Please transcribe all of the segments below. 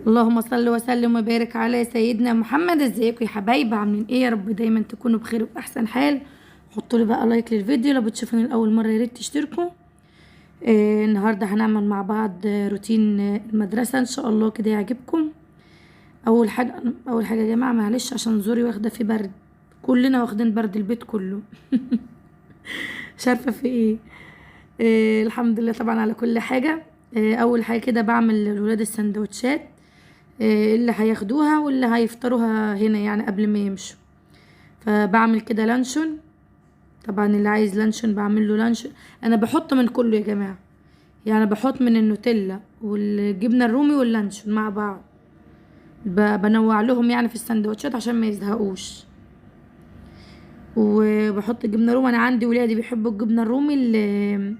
اللهم صل وسلم وبارك على سيدنا محمد. ازيكم يا حبايب؟ عاملين ايه؟ يا رب دايما تكونوا بخير وباحسن حال. حطوا لي بقى like للفيديو، لو بتشوفوني لاول مرة يا ريت تشتركوا. النهارده هنعمل مع بعض روتين المدرسة ان شاء الله كده يعجبكم. اول حاجة يا جماعة معلش عشان زوري واخده في برد، كلنا واخدين برد البيت كله مش عارفه في ايه. الحمد لله طبعا على كل حاجة. اول حاجة كده بعمل للولاد السندوتشات، اللي هياخدوها واللي هيفطروها هنا يعني قبل ما يمشوا. فبعمل كده لانشون، طبعا اللي عايز لانشون بعمل له لانشون. انا بحط من كله يا جماعة، يعني بحط من النوتيلا والجبنه الرومي واللانشون مع بعض، بنوع لهم يعني في السندوتشات عشان ما يزهقوش. وبحط جبنه رومي، انا عندي ولادي بيحبوا الجبنة الرومي اللي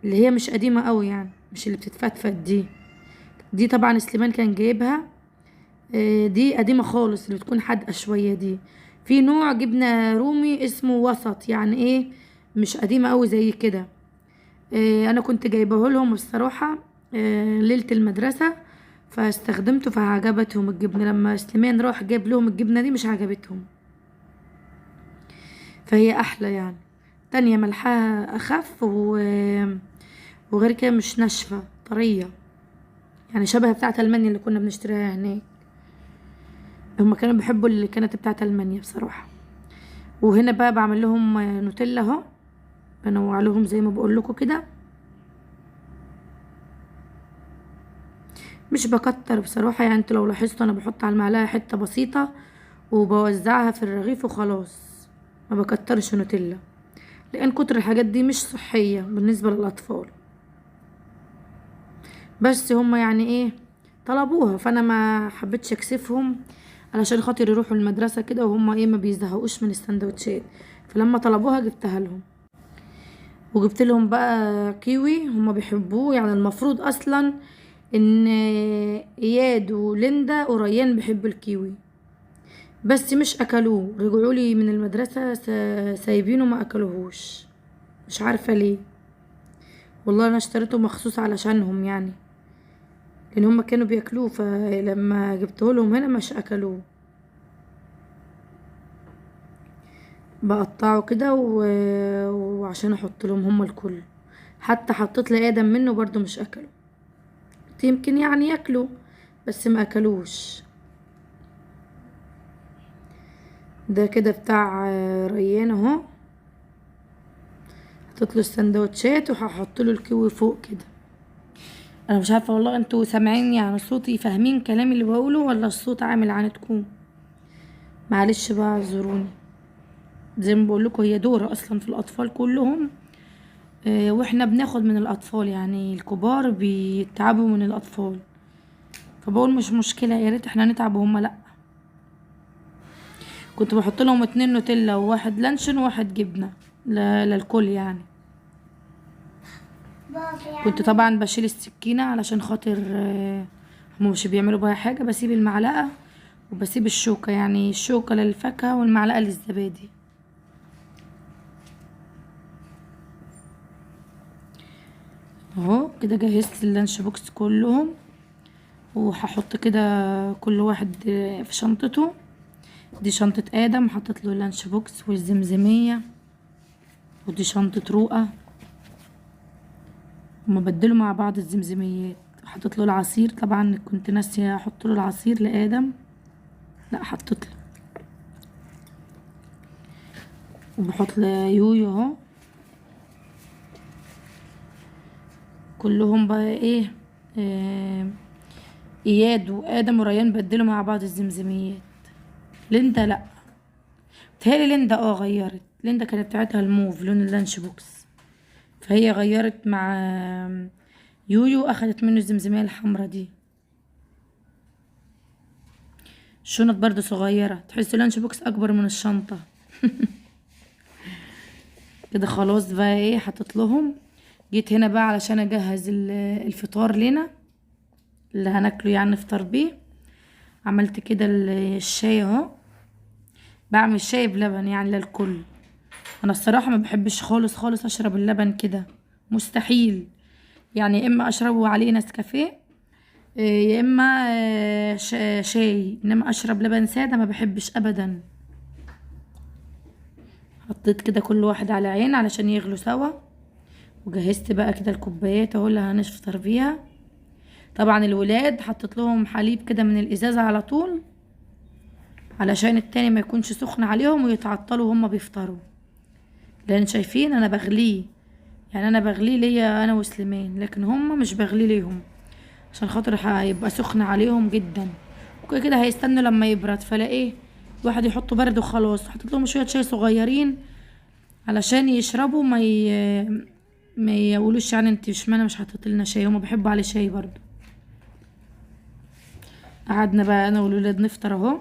هي مش قديمة قوي، يعني مش اللي بتتفتفت دي. دي طبعا سليمان كان جايبها، دي قديمة خالص اللي بتكون حادقه شوية. دي في نوع جبنه رومي اسمه وسط، يعني ايه مش قديمة قوي زي كده. انا كنت جايبه لهم الصراحة، ليلة المدرسة فاستخدمته فعجبتهم الجبنة. لما سليمان راح جاب لهم الجبنة دي مش عجبتهم، فهي احلى يعني. تانية ملحها اخف وغير كده مش ناشفة، طرية يعني شبه بتاعه المانيا اللي كنا بنشتريها هناك. هما كانوا بيحبوا اللي كانت بتاعه المانيا بصراحة. وهنا بقى بعمل لهم نوتيلا اهو، بنوع لهم زي ما بقول لكم كده، مش بكتر بصراحة. يعني انتوا لو لاحظتوا انا بحط على المعلقة حتة بسيطة وبوزعها في الرغيف وخلاص، ما بكترش نوتيلا لان كتر الحاجات دي مش صحية بالنسبة للاطفال. بس هما يعني ايه طلبوها، فانا ما حبيتش اكسفهم علشان خاطر يروحوا المدرسة كده وهم ايه ما بيزهقوش من السندوتشات. فلما طلبوها جبتها لهم، وجبت لهم بقى كيوي هما بيحبوه. يعني المفروض اصلا ان اياد وليندا وريان بيحبوا الكيوي، بس مش اكلوه، رجعوا لي من المدرسة سايبينه ما اكلوهوش، مش عارفه ليه. والله انا اشتريته مخصوص علشانهم يعني، لان هم كانوا بياكلوه، فلما جبته لهم هنا مش اكلوه. بقطعه كده وعشان احط لهم هم الكل. حتى حطيت لادم منه برضو مش اكلوا، يمكن يعني ياكلوا بس ما اكلوش. ده كده بتاع ريان اهو، حطيت له السندوتشات وهحط له الكيوي فوق كده. انا مش عارفه والله انتوا سامعين يعني صوتي، فاهمين كلامي اللي بقوله ولا الصوت عامل عندكم؟ معلش بقى اعذروني. زي ما بقول لكم هي دوره اصلا في الاطفال كلهم، واحنا بناخد من الاطفال، يعني الكبار بيتعبوا من الاطفال، فبقول مش مشكلة يا ريت احنا نتعب وهم لا. كنت بحط لهم 2 نوتيلا وواحد لانشون وواحد جبنه للكل يعني. كنت طبعا بشيل السكينة علشان خاطر هم مش بيعملوا بها حاجة، بسيب المعلقة وبسيب الشوكة، يعني الشوكة للفاكهه والمعلقه للزبادي. اهو كده جهزت ال lunch box كلهم، وهحط كده كل واحد في شنطته. دي شنطة آدم حطيت له ال lunch box والزمزمية، ودي شنطة رؤى، هما بدلوا مع بعض الزمزميات. حطيت له العصير، طبعا كنت ناسية احط له العصير لآدم، لا حطيت له. وبحط له يويو اهو. كلهم بقى ايه، اياد وادم وريان بدلوا مع بعض الزمزميات. ليندا لا، بتهيألي ليندا غيرت، ليندا كانت بتاعتها الموف لون ال lunch box، فهي غيرت مع يويو، اخدت منه الزمزمية الحمرا دي. الشنط برضو صغيرة، تحس ال lunch box اكبر من الشنطة. كده خلاص بقى ايه حطيت لهم. جيت هنا بقى علشان اجهز الفطار لنا اللي هناكله يعني نفطر بيه. عملت كده الشاي اهو، بعمل شاي بلبن يعني للكل. انا الصراحة ما بحبش خالص خالص اشرب اللبن كده، مستحيل يعني، اما اشربه عليه نسكافيه، يا اما شاي، انما اشرب لبن ساده ما بحبش ابدا. حطيت كده كل واحد على عين علشان يغلوا سوا، وجهزت بقى كده الكوبايات اهو اللي هنفطر فيها. طبعا الولاد حطيت لهم حليب كده من الازازه على طول علشان التاني ما يكونش سخن عليهم ويتعطلوا وهم بيفطروا، لان شايفين انا بغليه، يعني انا بغليه ليا انا وسليمان، لكن هم مش بغليه ليهم عشان خاطر هيبقى سخن عليهم جدا، وكده كده هيستنوا لما يبرد، فلا ايه الواحد يحطه برد وخلاص. حطيت لهم شوية شاي صغيرين علشان يشربوا، ما يقولوش يعني انت اشمعنى مش حطيت لنا شاي، هما بيحبوا عليه شاي برضو. قعدنا بقى انا والولاد نفطر اهو.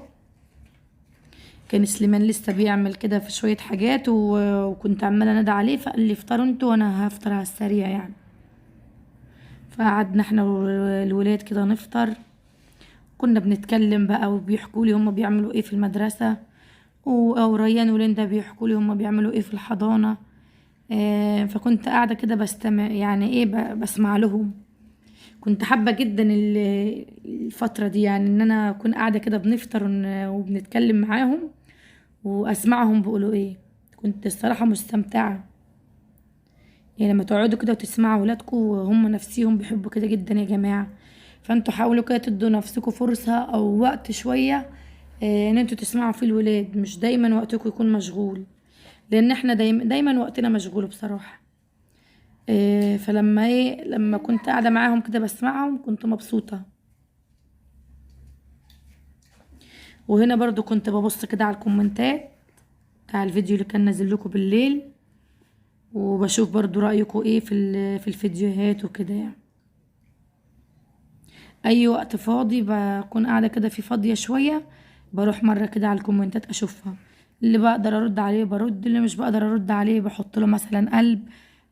كان سليمان لسه بيعمل كده في شوية حاجات، وكنت عماله انادي عليه فقال لي افطروا انتوا وانا هفطر على السريع يعني. فقعدنا احنا والولاد كده نفطر، كنا بنتكلم بقى وبيحكوا لي هما بيعملوا ايه في المدرسة، او ريان وليندا بيحكوا لي هما بيعملوا ايه في الحضانة. فكنت قاعدة كده بستمع، يعني ايه بسمع لهم. كنت حابة جدا الفترة دي، يعني ان انا اكون قاعدة كده بنفطر وبنتكلم معاهم واسمعهم بيقولوا ايه. كنت الصراحة مستمتعة، يعني لما تقعدوا كده وتسمعوا ولادكم وهم نفسيهم بيحبوا كده جدا يا جماعة. فانتوا حاولوا كده تدوا نفسكم فرصة او وقت شوية، ان انتوا تسمعوا فيه الولاد، مش دايما وقتكم يكون مشغول، لان احنا دايما وقتنا مشغول بصراحة. فلما ايه، لما كنت قاعدة معاهم كده بسمعهم كنت مبسوطة. وهنا برضو كنت ببص كده على الكومنتات بتاع الفيديو اللي كان نازل لكم بالليل، وبشوف برضو رأيكم ايه في الفيديوهات وكده. يعني اي وقت فاضي بكون قاعدة كده في فاضية شوية، بروح مرة كده على الكومنتات اشوفها، اللي بقدر ارد عليه برد، اللي مش بقدر ارد عليه بحط له مثلا قلب،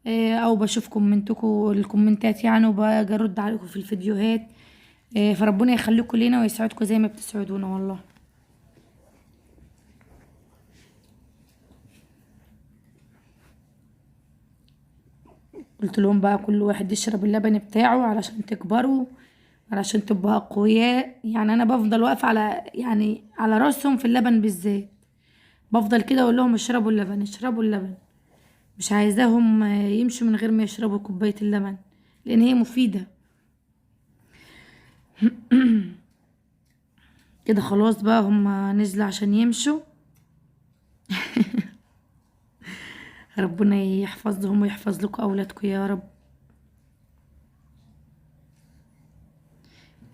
او بشوف كومنتكم الكومنتات يعني، وباجي ارد عليكم في الفيديوهات. فربنا يخليكم لينا ويسعدكم زي ما بتسعدونا والله. قلت لهم بقى كل واحد يشرب اللبن بتاعه علشان تكبروا، علشان تبقوا اقوياء. يعني انا بفضل واقفة على راسهم في اللبن بالذات، بفضل كده اقول لهم اشربوا اللبن اشربوا اللبن، مش عايزاهم يمشوا من غير ما يشربوا كوباية اللبن لان هي مفيدة. كده خلاص بقى هم نزلوا عشان يمشوا. ربنا يحفظهم ويحفظ لكم اولادكم يا رب.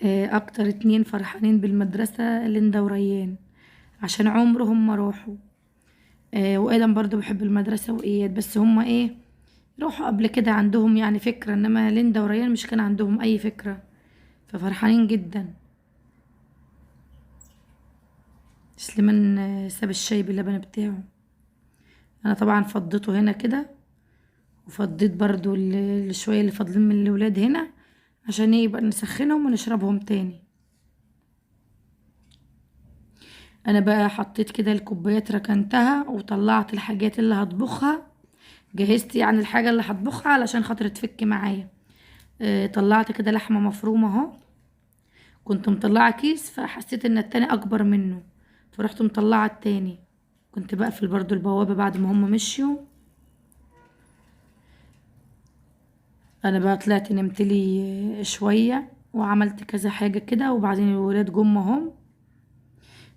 اكتر اتنين فرحانين بالمدرسة ليندا وريان عشان عمرهم ما راحوا. وادم برضو بحب المدرسة واياد، بس هما ايه راحوا قبل كده عندهم يعني فكرة، انما ليندا وريان مش كان عندهم اي فكرة، ففرحانين جدا. سليمان ساب الشاي باللبن بتاعه، انا طبعا فضيته هنا كده، وفضيت برضو الشوية اللي فاضلين من الولاد هنا عشان ايه يبقى نسخنهم ونشربهم تاني. انا بقى حطيت كده الكوبايات ركنتها، وطلعت الحاجات اللي هطبخها، جهزت يعني الحاجة اللي هطبخها علشان خاطر تفك معايا. طلعت كده لحمة مفرومة اهو، كنت مطلعة كيس فحسيت ان التاني اكبر منه فرحت مطلعة التاني. كنت بقفل برضو البوابة بعد ما هم مشيوا. انا بقى طلعت نمت لي شوية وعملت كذا حاجة كده، وبعدين الولاد جم اهم،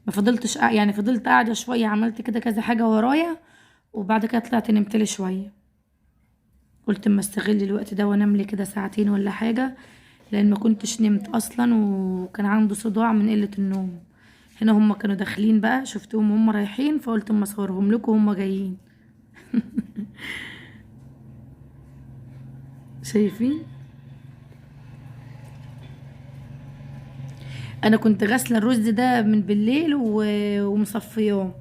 ما فضلتش يعني فضلت قاعدة شوية، عملت كده كذا حاجة ورايا، وبعد كده طلعت نمت لي شوية. قلت اما استغل الوقت ده وانام لي كده ساعتين ولا حاجة، لان ما كنتش نمت اصلا وكان عنده صداع من قلة النوم. هنا هم كانوا داخلين بقى، شفتهم هم رايحين فقلت اما اصورهم لكم وهم جايين. شايفين انا كنت غاسله الرز ده من بالليل ومصفياه،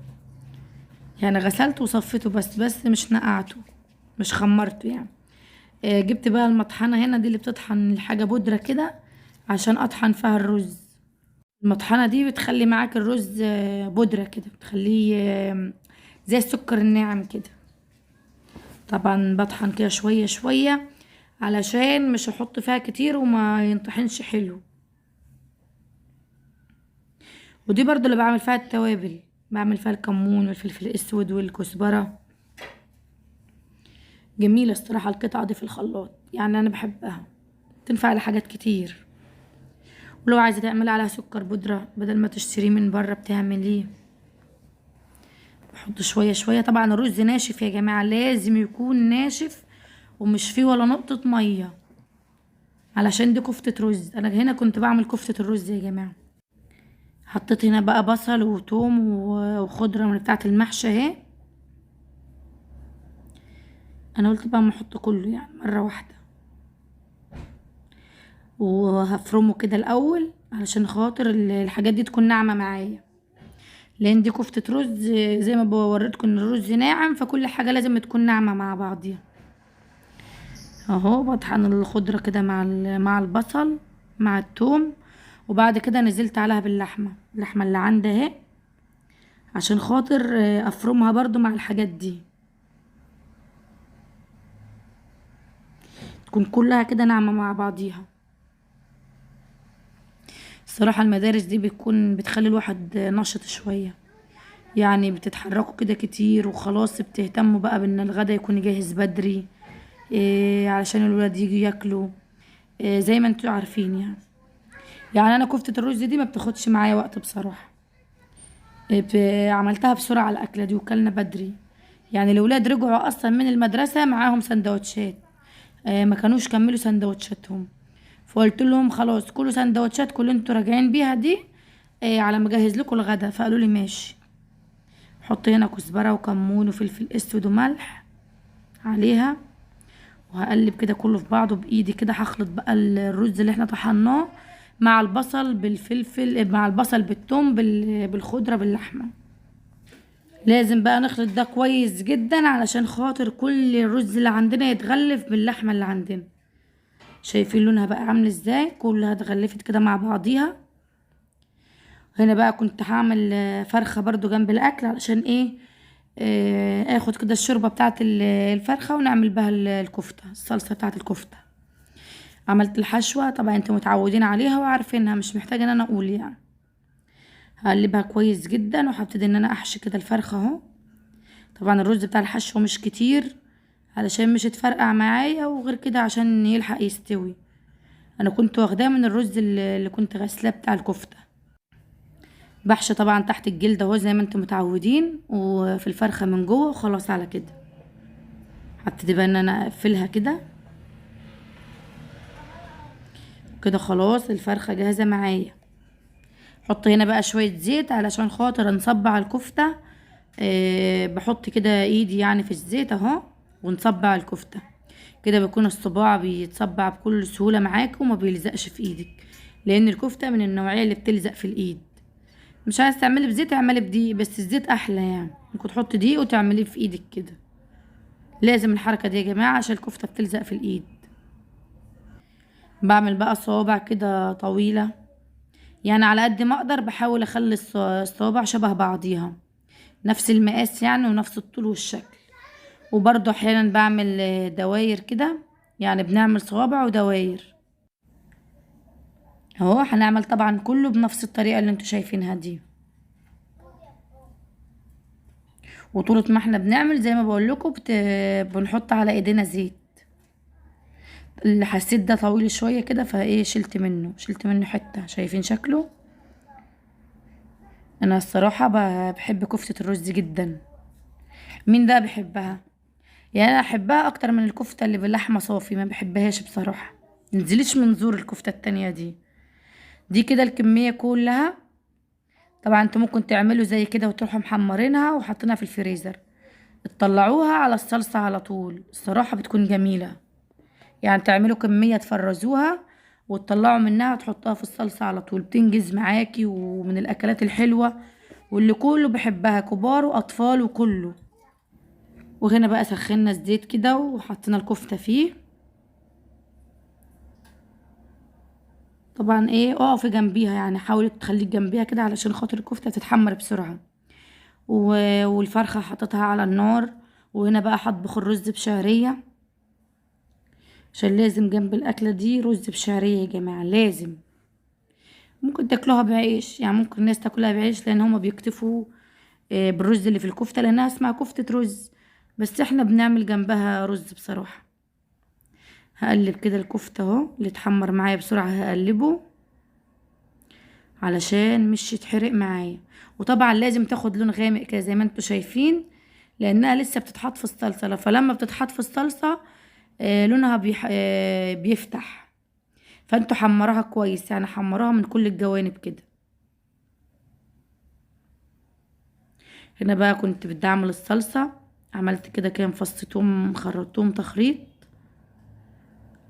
يعني غسلته وصفيته بس مش نقعته، مش خمرته يعني. جبت بقى المطحنه هنا دي اللي بتطحن الحاجة بودره كده عشان اطحن فيها الرز. المطحنه دي بتخلي معاك الرز بودره كده، بتخليه زي السكر الناعم كده. طبعا بطحن كده شوية شوية علشان مش احط فيها كتير وما ينطحنش حلو. ودي برضو اللي بعمل فيها التوابل، بعمل فيها الكمون والفلفل الاسود والكزبره. جميلة الصراحة القطعة دي في الخلاط، يعني انا بحبها، تنفع لحاجات كتير. ولو عايزه تعملي عليها سكر بودره بدل ما تشتريه من بره بتعمليه. بحط شوية شوية. طبعا الرز ناشف يا جماعة، لازم يكون ناشف ومش فيه ولا نقطة مية، علشان دي كفته رز. انا هنا كنت بعمل كفته الرز يا جماعة. حطيت هنا بقى بصل وتوم وخضره من بتاعه المحشي اهي. انا قلت بقى ما احط كله يعني مرة واحدة، وهفرمه كده الاول علشان خاطر الحاجات دي تكون ناعمة معايا، لان دي كفته رز زي ما بوريتكم ان الرز ناعم، فكل حاجة لازم تكون ناعمة مع بعضيها. اهو بطحن الخضرة كده مع البصل مع الثوم، وبعد كده نزلت عليها باللحمه، اللحمة اللي عندي اهي، عشان خاطر افرمها برضو مع الحاجات دي، تكون كلها كده ناعمة مع بعضيها. الصراحة المدارس دي بتكون بتخلي الواحد نشط شوية، يعني بتتحركوا كده كتير وخلاص، بتهتموا بقى بان الغدا يكون جاهز بدري، علشان الولاد يجوا ياكلوا، زي ما انتوا عارفين يعني. يعني انا كفتة الرز دي ما بتاخدش معايا وقت بصراحة، عملتها بسرعة الاكلة دي وكلنا بدري. يعني الولاد رجعوا اصلا من المدرسة معاهم سندوتشات، ما كانوش كملوا سندوتشاتهم، فقلت لهم خلاص كلوا سندوتشات كل انتوا راجعين بيها دي، على ما اجهز لكم الغدا، فقالوا لي ماشي. حط هنا كزبره وكمون وفلفل اسود وملح عليها، وهقلب كده كله في بعضه بايدي كده. هخلط بقى الرز اللي احنا طحناه مع البصل بالفلفل، مع البصل بالثوم بالخضره باللحمه. لازم بقى نخلط ده كويس جدا علشان خاطر كل الرز اللي عندنا يتغلف باللحمه اللي عندنا. شايفين لونها بقى عامل ازاي؟ كلها اتغلفت كده مع بعضيها. هنا بقى كنت هعمل فرخة برضو جنب الاكل، علشان ايه، اخد كده الشوربة بتاعه الفرخه ونعمل بها الكفتة، الصلصه بتاعه الكفتة. عملت الحشوه طبعا انتوا متعودين عليها وعارفينها، مش محتاجه ان انا اقول يعني. هقلبها كويس جدا، وهبتدي ان انا احشي كده الفرخه اهو. طبعا الرز بتاع الحشو مش كتير علشان مش يتفرقع معايا، وغير كده عشان يلحق يستوي. انا كنت واخداه من الرز اللي كنت غسلاه بتاع الكفتة. بحشي طبعا تحت الجلد اهو زي ما انتم متعودين، وفي الفرخه من جوه، وخلاص على كده. هبتدي بقى ان انا اقفلها كده كده. خلاص الفرخه جاهزة معايا. حط هنا بقى شوية زيت علشان خاطر نصب على الكفتة. بحط كده ايدي يعني في الزيت اهو، ونصب على الكفتة كده، بيكون الصباع بيتصبع بكل سهولة معاك وما بيلزقش في ايدك، لان الكفتة من النوعية اللي بتلزق في الايد. مش عايز تعملي بزيت اعملي بدقيق، بس الزيت احلى يعني. ممكن تحطي دقيق وتعمليه في ايدك كده. لازم الحركة دي يا جماعة عشان الكفتة بتلزق في الايد. بعمل بقى صوابع كده طويلة، يعني على قد ما اقدر بحاول اخلي الصوابع شبه بعضيها، نفس المقاس يعني ونفس الطول والشكل. وبرضو احيانا بعمل دواير كده، يعني بنعمل صوابع ودواير اهو. هنعمل طبعا كله بنفس الطريقة اللي انتوا شايفينها دي. وطولة ما احنا بنعمل زي ما بقول لكم بنحط على ايدينا زيت. اللي حسيت ده طويل شوية كده فايه شلت منه حتة. شايفين شكله؟ انا الصراحة بحب كفته الرز جدا. مين ده بيحبها؟ يعني انا احبها اكتر من الكفتة اللي باللحمه صافي، ما بحبهاش بصراحة. منزليش من زور الكفتة التانية دي. دي كده الكمية كلها. طبعا انتوا ممكن تعملوا زي كده وتروحوا محمرينها وحاطينها في الفريزر، تطلعوها على الصلصه على طول. الصراحة بتكون جميلة، يعني تعملوا كمية تفرزوها وتطلعوا منها وتحطوها في الصلصه على طول، بتنجز معاكي. ومن الاكلات الحلوة واللي كله بيحبها، كبار واطفال وكله. وهنا بقى سخنا الزيت كده وحطينا الكفتة فيه. طبعا ايه اقفي جنبيها، يعني حاولي تخليك جنبيها كده علشان خاطر الكفتة تتحمر بسرعة. والفرخه حطيتها على النار. وهنا بقى هطبخ الرز بشعريه، عشان لازم جنب الاكلة دي رز بشعريه يا جماعة، لازم. ممكن تاكلوها بعيش، يعني ممكن الناس تاكلها بعيش لان هما بيكتفوا بالرز اللي في الكفتة، لانها اسمها كفتة رز، بس احنا بنعمل جنبها رز بصراحة. هقلب كده الكفتة اهو اللي اتحمر معايا بسرعة، هقلبه علشان مش يتحرق معايا. وطبعا لازم تاخد لون غامق كده زي ما انتوا شايفين، لانها لسه بتتحط في الصلصة، فلما بتتحط في الصلصة لونها بيفتح. فانتوا حمروها كويس، يعني حمروها من كل الجوانب كده. هنا بقى كنت بدي اعمل الصلصة، عملت كده كام فص توم، خرطتهم تخريط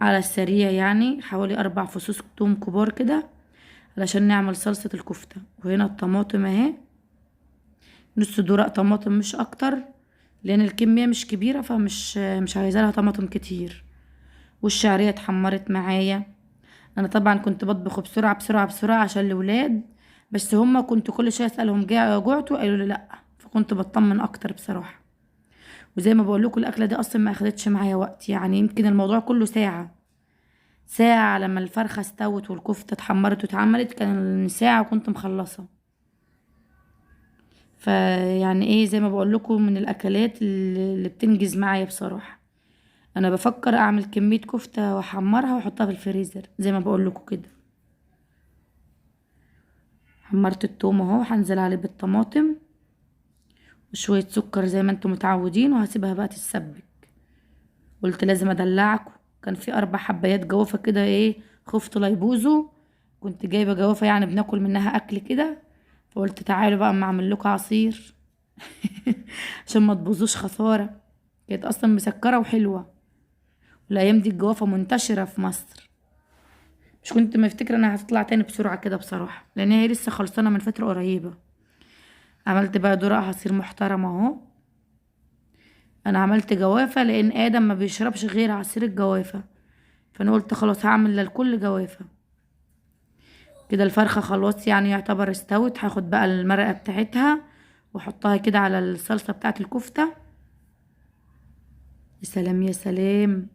على السريع، يعني حوالي 4 فصوص توم كبار كده علشان نعمل صلصة الكفتة. وهنا الطماطم اهي، نص درق طماطم مش اكتر، لان الكمية مش كبيرة فمش مش عايزة لها طماطم كتير. والشعرية اتحمرت معايا. انا طبعا كنت بطبخ بسرعة بسرعة بسرعة عشان الولاد، بس هما كنت كل شوية اسألهم جوعتوا؟ قالوا لي لا، فكنت بطمن اكتر بصراحة. وزي ما بقول لكم الاكلة دي اصلا ما اخدتش معايا وقت، يعني يمكن الموضوع كله ساعة، ساعة لما الفرخة استوت والكفتة اتحمرت واتعملت، كان ساعة وكنت مخلصة. فيعني ايه، زي ما بقول لكم من الاكلات اللي بتنجز معايا بصراحة. انا بفكر اعمل كمية كفتة واحمرها واحطها في الفريزر زي ما بقول لكم كده. حمرت التوم اهو، هنزل عليه بالطماطم وشوية سكر زي ما انتم متعودين، وهسيبها بقى تتسبك. قلت لازم ادلعكم، كان في 4 حبايات جوافة كده، ايه خفت لا يبوظوا، كنت جايبة جوافة يعني بناكل منها اكل كده، فقلت تعالوا بقى اما اعمل لكم عصير عشان ما تبوظوش خسارة. كانت اصلا مسكرة وحلوة، والايام دي الجوافة منتشرة في مصر. مش كنت مفتكرة انها هتطلع تاني بسرعة كده بصراحة، لان هي لسه خلصانة من فترة قريبة. عملت بقى درق عصير محترم اهو. انا عملت جوافة لان ادم ما بيشربش غير عصير الجوافة، فانا قلت خلاص هعمل للكل جوافة كده. الفرخة خلاص يعني يعتبر استوت، هاخد بقى المرقة بتاعتها واحطها كده على الصلصة بتاعت الكفتة. يا سلام يا سلام.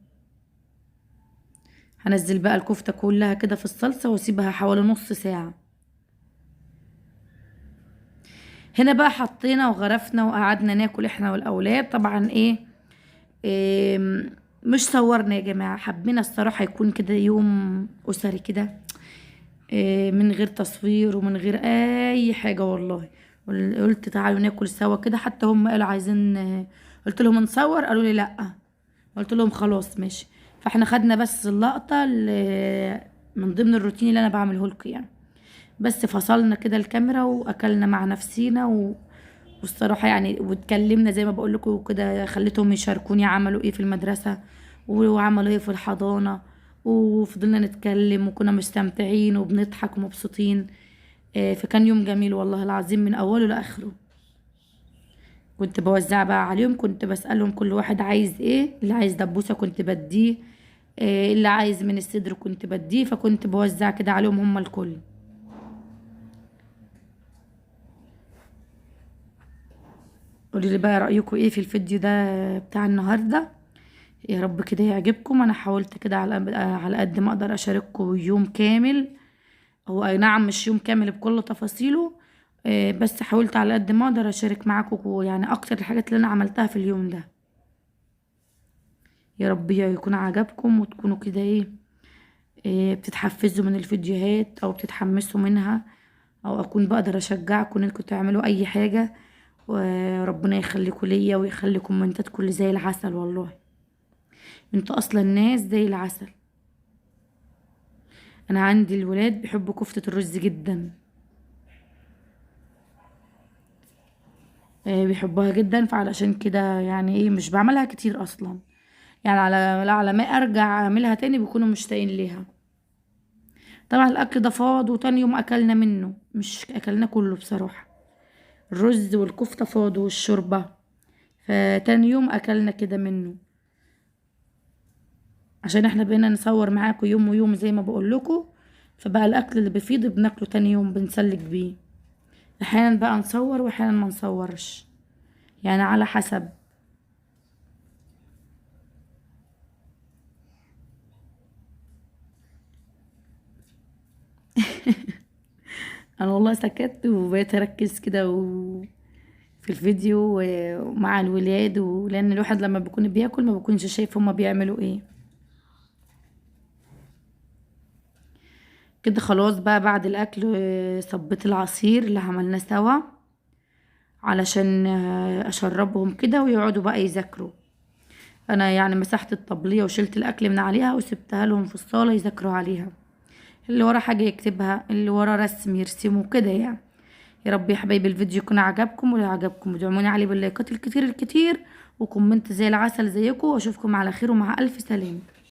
هنزل بقى الكفتة كلها كده في الصلصة واسيبها حوالي نص ساعة. هنا بقى حطينا وغرفنا وقعدنا ناكل احنا والاولاد. طبعا ايه مش صورنا يا جماعة، حبينا الصراحة يكون كده يوم اسري كده، من غير تصوير ومن غير اي حاجة والله. قلت تعالوا ناكل سوا كده، حتى هم قالوا عايزين، قلت لهم نصور، قالوا لي لا، قلت لهم خلاص ماشي. فاحنا خدنا بس اللقطة اللي من ضمن الروتين اللي انا بعمله لكم يعني، بس فصلنا كده الكاميرا واكلنا مع نفسينا والصراحة يعني واتكلمنا زي ما بقول لكم كده، خليتهم يشاركوني عملوا ايه في المدرسة وعملوا ايه في الحضانة، وفضلنا نتكلم وكنا مستمتعين وبنضحك ومبسوطين. فكان يوم جميل والله العظيم من اوله لاخره. كنت بوزع بقى عليهم، كنت بسألهم كل واحد عايز ايه، اللي عايز دبوسة كنت بديه، اللي عايز من الصدر كنت بديه، فكنت بوزع كده عليهم هم الكل. قولوا لي بقى رأيكم ايه في الفيديو ده بتاع النهاردة، يا رب كده يعجبكم. انا حاولت كده على قد ما اقدر اشارككم يوم كامل، هو اي نعم مش يوم كامل بكل تفاصيله، بس حاولت على قد ما اقدر اشارك معاكم يعني اكتر الحاجات اللي انا عملتها في اليوم ده. يا رب يكون عجبكم وتكونوا كده ايه بتتحفزوا من الفيديوهات او بتتحمسوا منها، او اكون بقدر اشجعكم انكم تعملوا اي حاجة. وربنا يخليكم ليا ويخلي كومنتاتكم اللي زي العسل، والله انتوا اصلا ناس زي العسل. انا عندي الولاد بيحبوا كفتة الرز جدا، بيحبوها جدا، فعلشان كده يعني ايه مش بعملها كتير اصلا، يعني على ما ارجع اعملها تاني بيكونوا مشتاقين ليها. طبعا الاكل ده فاض وتاني يوم اكلنا منه، مش اكلنا كله بصراحة، الرز والكفتة فاض والشوربة، فتاني يوم اكلنا كده منه، عشان احنا بقينا نصور معاكم يوم ويوم زي ما بقول لكم، فبقى الاكل اللي بيفيض بناكله تاني يوم بنسلك بيه. احيانا بقى نصور واحيانا ما نصورش، يعني على حسب. انا والله سكت وبقيت اركز كده في الفيديو ومع الولاد، ولان الواحد لما بيكون بياكل ما بيكونش شايف هما بيعملوا ايه كده. خلاص بقى بعد الاكل صبيت العصير اللي عملناه سوا علشان اشربهم كده ويقعدوا بقى يذاكروا. انا يعني مسحت الطبلية وشلت الاكل من عليها وسبتها لهم في الصاله يذاكروا عليها، اللي ورا حاجة يكتبها، اللي ورا رسم يرسموا كده يعني. يا رب يا حبايبي الفيديو يكون عجبكم، ولو عجبكم ادعموني عليه باللايكات الكتير الكتير، و comment زي العسل زيكم، واشوفكم على خير ومع الف سلامه.